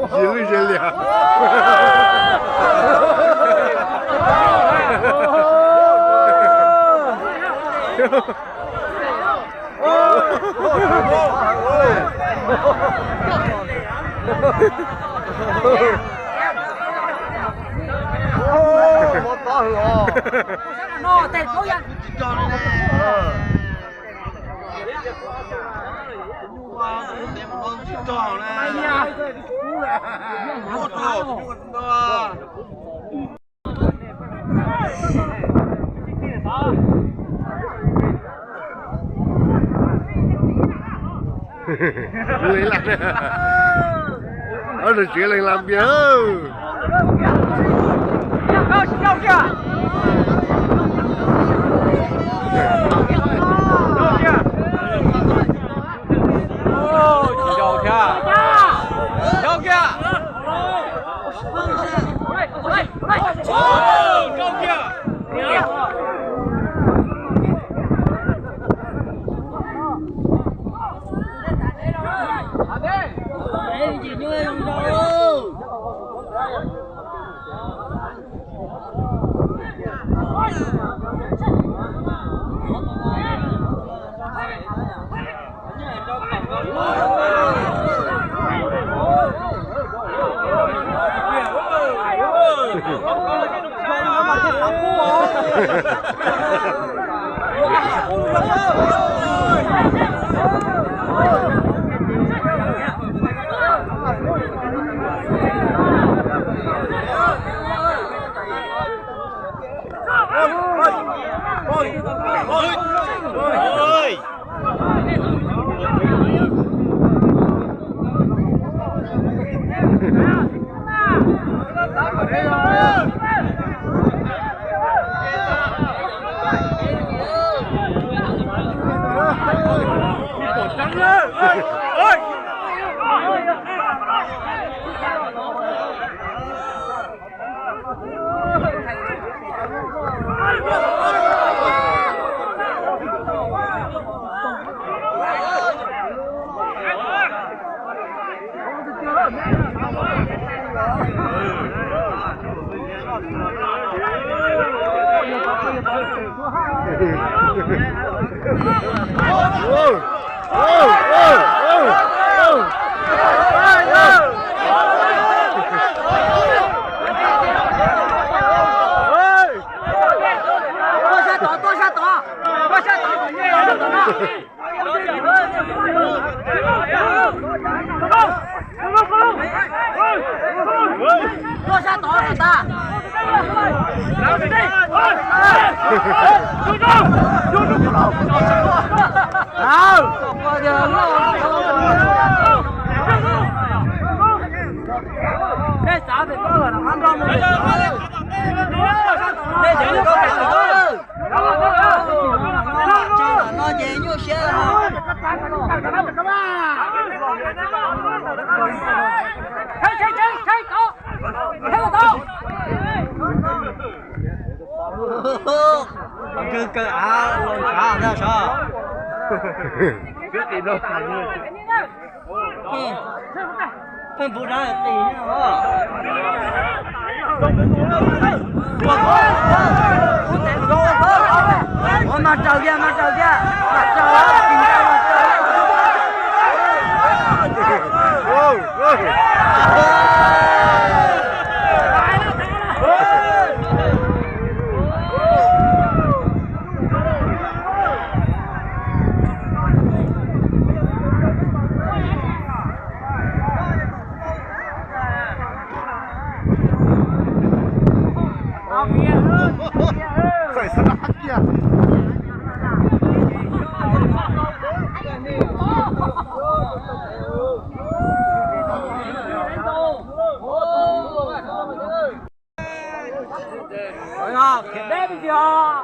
Zis lwj zis liam. Leej lam, ob tug tsev leej lam npias. Tuaj sab tod, tuaj sab tod, tuaj sab tod, kom nyiaj sab tod no. Tuaj sab tod kom tag. Tej xav pem koj los nrog mus. Tej xav pem koj los nrog mus. Tso no ces nyuaj siab. Kawg kawg av los tsav ntag sav. Pheej pub dab qis. Ua mas raws kiag, mas raws kiag, mas raws, tsis ntshai mas raws. Txawm xav kiag. Khiav deb pes tiag.